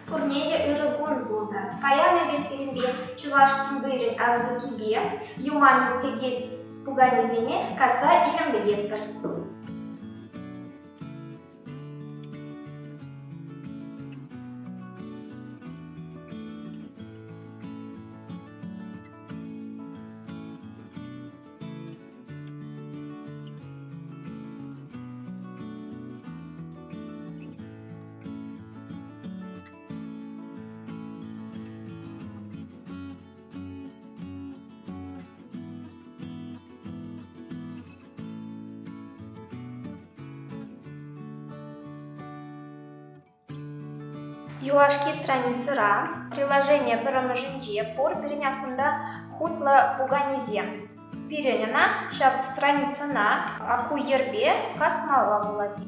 Пурне те ырӑ кун пултӑр. Паян эпир сирӗнпе чӑваш тумтирӗн азбукипе Юман текес пуканесене касса илемлететпӗр. Юлашки страницӑра приложение пӗрремӗшӗнче пур пирӗн аккунта хутлӑ пуканесем. Пирӗн ӑна ҫав страницӑна ку йӗрпе касмалла пулать.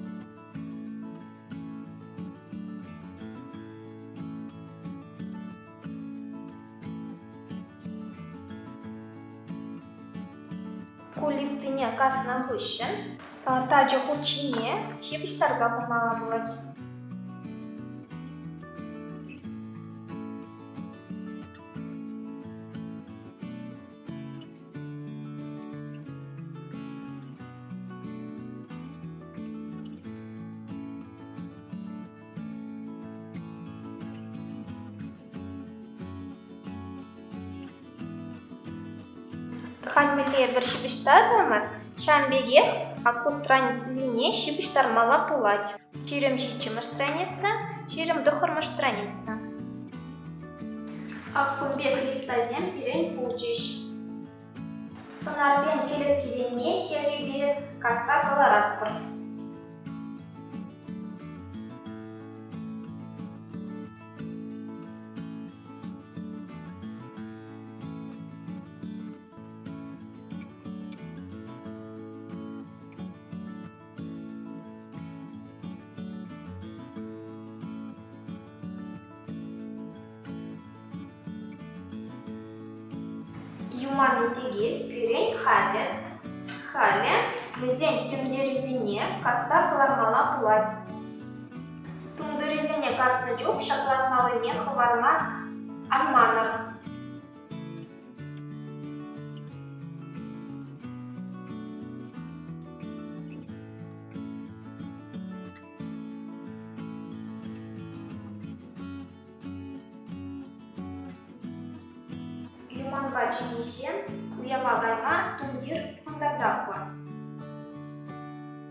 Ку листине каснӑ хыҫҫӑн тачӑ хут ҫине ҫыпӑҫтарса хумалла пулать. Халь мӗнле пӗр ҫыпӑҫтартӑмӑр, ҫавӑн пекех ку страницӑсене ҫыпӑҫтармалла пулать. 27-мӗш страница, 29-мӗш страница. Ак кун пек листасем пирӗн пулчӗҫ. Сӑнарсен кӗлеткисене хӗррипе касса кӑларатпӑр. Юман текес пирӗн халӗ, халӗ вӗсен тӳмтерӗсене касса кӑлармалла пулать. Тумтирӗсене каснӑ чух ҫаклатмаллине хӑварма ан манӑр. Юманпа чӗнеҫе уява кайма тумтир тӑхӑнтартатпӑр.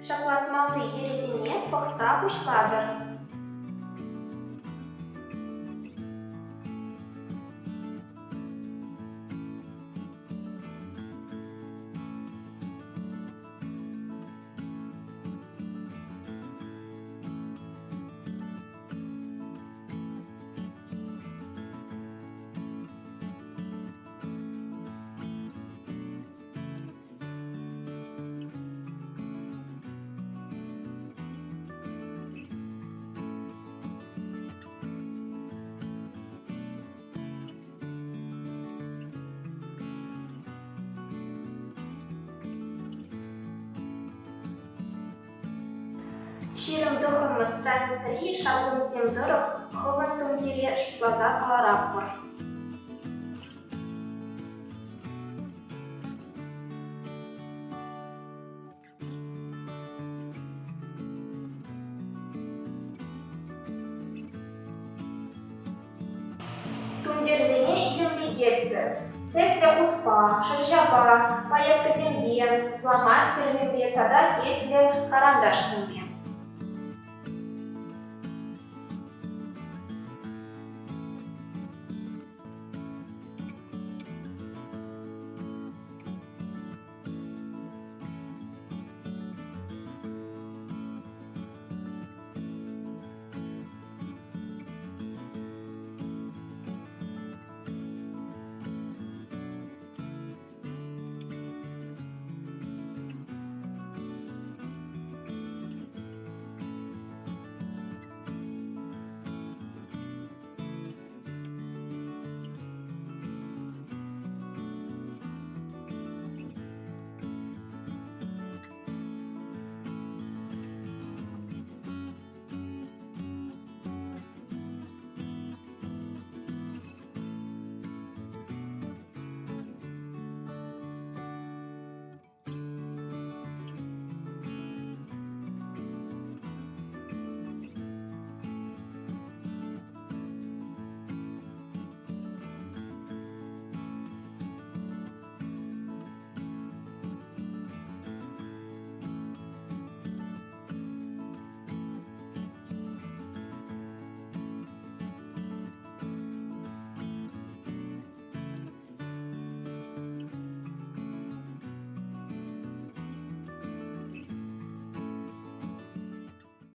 Ҫаклатмалли йӗрӗсене пӑхса пуҫлатӑр. 29-мӗш страницӑри шаблонсем тӑрӑх хӑвӑн тумтире шутласа кӑларатпӑр. Тумтирсене илемлететпӗр. Тӗслӗ хутпа, шӑрҫапа, пайӑркасемпе, фломастерсемпе тата тӗслӗ карандашсемпе.